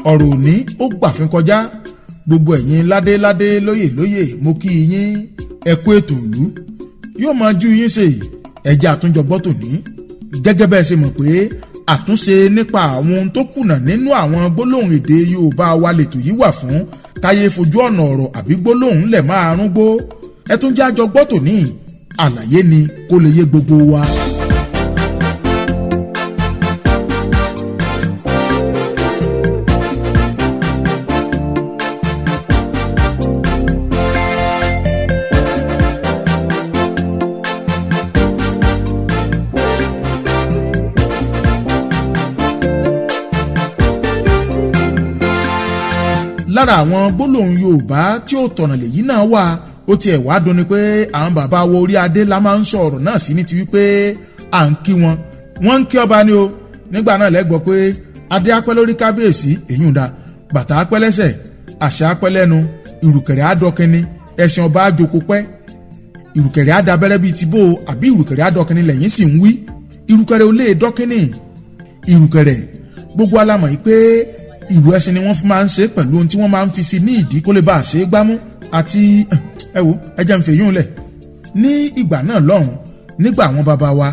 Ọ̀rọ̀ òní ó gbàfin kọjá. Gbogbo ẹ̀yin ládéládé, lóyè lóyè, mo kí yín, ẹ kú ètò ìlú, yóò máa ju yín ṣe. Ẹ̀jẹ̀ àtúnjọ gbọ́ tòní. Gẹ́gẹ́ bẹ́ẹ̀ ṣe mọ̀ pé àtúnṣe nípa àwọn ohun tó kùnà nínú àwọn gbólóhùn èdè Yorùbá wa lètò yìí wà fún, káyé fojú ọ̀nà ọ̀rọ̀ àbí gbólóhùn lẹ̀ máa rúngbó. Ẹ tún jẹ́ àjọ gbọ́ tòní, àlàyé ni kó lè yé gbogbo wa. Lára àwọn gbólóhùn Yorùbá tí ó tọ̀nà lèyí náà wà. Ó tiẹ̀ wá dùn ni pé àwọn bàbá wo orí adé la máa ń sọ ọ̀rọ̀ náà sí ní ti wípé à ń kí wọn, wọ́n ń kí ọba ni o. Nígbà náà lẹ́gbọ́ pé adé apẹ́ lórí kábíyèsí, èyí ń da bàtà apẹ́ lẹ́sẹ̀, àṣà apẹ́ lẹ́nu, ìrùkẹ̀rẹ̀ àdọ́kínní, ẹ̀sìn ọba àjòkó pẹ́, ìrùkẹ̀rẹ̀ àdàbẹ́rẹ́ bíi tìbò, àbí ìrùkẹ̀rẹ̀ àdọ́kínní lẹ́yìn sì ń wí. Ìrùkẹ̀rẹ̀ ò lè dọ́kínní. Ìrùkẹ̀rẹ̀, gbogbo alamọ̀ yìí pé ìrù ẹṣin ni wọ́n fi máa ń ṣe pẹ̀lú ohun tí wọ́n máa ń fi sí ní ìdí kó lè bá a ṣe é gbámú. Àti ẹ wo, ẹ jẹ́ n fèyún lẹ̀. Ní ìgbà náà lọ́hùn, nígbà àwọn bàbá wa,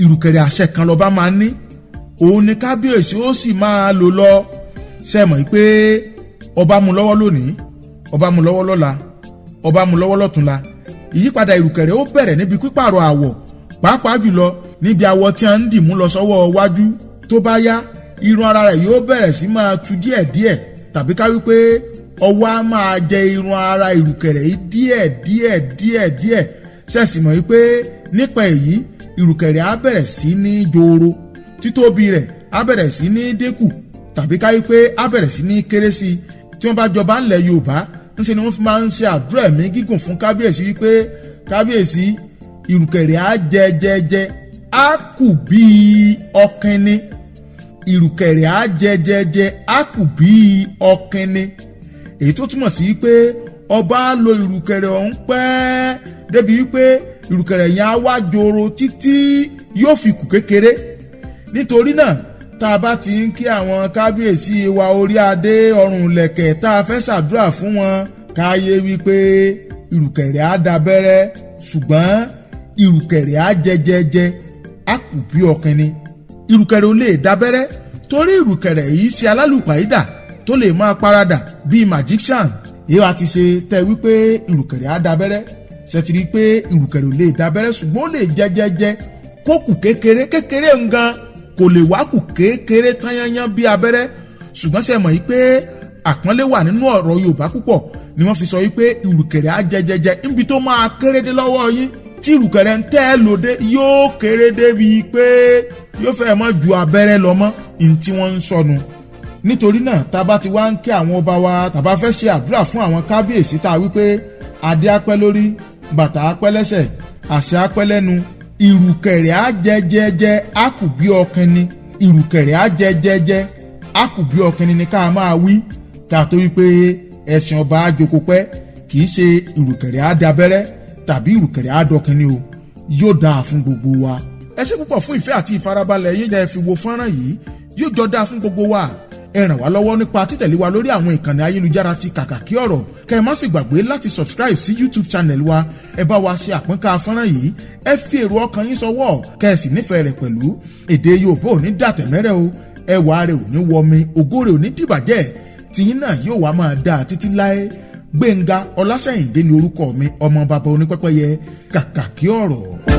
ìrùkẹ̀rẹ̀ àṣẹ kan lọ́ba máa ń ní, òun ni kábíyèsí ó sì máa lò lọ. Ṣe mọ̀ pé ọba mú lọ́wọ́ lónìí, ọba mú lọ́wọ́ lọ́la, ọba mú lọ́wọ́ lọ́túnla, ìyípadà ìrùkẹ̀rẹ̀ ó bẹ̀rẹ̀ níbi pípààrọ̀ àwọ̀, pàápàá jùlọ níbi àwọ̀ tí a ń dì mú lọ sọ́wọ́ wájú. Tó bá yá, irun ara rẹ̀ yóò bẹ̀rẹ̀ sí máa tu díẹ̀díẹ̀, tàbí ká wípé ọwọ́ á máa jẹ irun ara ìrùkẹ̀rẹ̀ yìí díẹ̀ díẹ̀ díẹ̀ díẹ̀. Ṣẹ̀sì mọ̀ wípé nípa èyí, ìrùkẹ̀rẹ̀ á bẹ̀rẹ̀ sí ní joro, títóbi rẹ̀ á bẹ̀rẹ̀ sí ní dínkù, tàbí ká wípé á bẹ̀rẹ̀ sí ní kéré sí i. Tí wọ́n bá jọba ńlẹ̀ Yorùbá, ńṣe ni wọ́n fi máa ń ṣe àdúrà ẹ̀mí gígùn fún kábíyèsí wípé kábíyèsí, ìrùkẹ̀rẹ̀ á jẹ jẹ jẹ, á kù bíi ọ̀kínní. Ìrùkẹ̀rẹ̀ á jẹjẹjẹ, á kù bíi ọ̀kínní, èyí tó túmọ̀ sí pé ọba á lo ìrùkẹ̀rẹ̀ ọ̀hún pẹ́ débi wípé ìrùkẹ̀rẹ̀ yẹn á wá joro títí yóò fi kù kékeré. Nítorí náà, tá a bá ti ń kí àwọn kábíyèsí wa orí adé, ọrùn lẹ̀kẹ̀, tá a fẹ́ ṣàdúrà fún wọn, káyé wípé ìrùkẹ̀rẹ̀ á dabẹ́rẹ́, ṣùgbọ́n ìrùkẹ̀rẹ̀ á jẹjẹjẹ, á kù bí ọ̀kínní. Ìrùkẹ̀rẹ̀ ò lè dábẹ́rẹ́ torí ìrùkẹ̀rẹ̀ yìí ṣe alálùpàídà tó lè máa paradà bíi magician. Èyí wàá ti ṣe tẹ́ wípé ìrùkẹ̀rẹ̀ á dábẹ́rẹ́. Ṣètìrí pé ìrùkẹ̀rẹ̀ ò lè dábẹ́rẹ́, ṣùgbọ́n ó lè jẹjẹjẹ kó kù kékeré kékeré ngan, kò lè wá kù kékeré tányányán bí abẹ́rẹ́. Ṣùgbọ́n ṣe mọ̀ yìí pé àpọ́nlé wà nínú ọ̀rọ̀ Yorùbá púpọ̀ ni wọ́n fi sọ yìí pé ìrùkẹ̀rẹ̀ á jẹjẹjẹ níbi tó máa kéré dé lọ́wọ́ yín. Tí ìrùkẹ̀rẹ̀ ń tẹ́ lòdè, yóò kéré débi pé yóò fẹ́ mọ́ ju abẹ́rẹ́ lọ mọ́ ní tí wọ́n ń sọnù. Nítorí náà, tá a bá ti wá ń kí àwọn ọba wa, tàbá fẹ́ ṣe àdúrà fún àwọn kábíyèsí, tá a wí pé adé apẹ́ lórí, bàtà apẹ́ lẹ́sẹ̀, àṣẹ apẹ́ lẹ́nu, ìrùkẹ̀rẹ̀ á jẹjẹjẹ, á kù bí ọ̀kínní. Ìrùkẹ̀rẹ̀ á jẹjẹjẹ, á kù bí ọ̀kínní ni ká máa wí ká tó wí pé ẹ̀sìn ọba á jókòó pẹ́. Kì í ṣe ìrùkẹ̀rẹ̀ á dabẹ́rẹ́ tàbí ìrùkẹ̀rẹ̀ á dọ̀kínní o. Yóò dáa fún gbogbo wa. Ẹ ṣé púpọ̀ fún ìfẹ́ àti ìfarabalẹ̀ yín jẹ́ fi wo fọ́nrán yìí. Yóò jọ dáa fún gbogbo wa. Ẹ ràn wá lọ́wọ́ nípa títẹ̀lé wa lórí àwọn ìkànnì ayélujára ti Kàkàkí Ọ̀rọ̀. Kẹ́ ẹ má sì gbàgbé láti subscribe sí YouTube channel wa. Ẹ bá wa ṣe àpínká fọ́nrán yìí, ẹ fi èrò ọkàn yín sọwọ́, kẹ́ ẹ sì nífẹ̀ẹ́ rẹ̀ pẹ̀lú. Èdè Yorùbá ò ní dàtẹ̀mẹ́rẹ́ o, ẹwà rẹ̀ ò ní wọmi, ògo rẹ̀ ò ní dìbàjẹ́, tìyín náà yóò wá máa dáa títí láé. Gbẹ̀ngà Ọlásẹ̀yìndé ni orúkọ mi, ọmọ bàbá onípẹ́pẹ́yẹ. Kàkàkí Ọ̀rọ̀.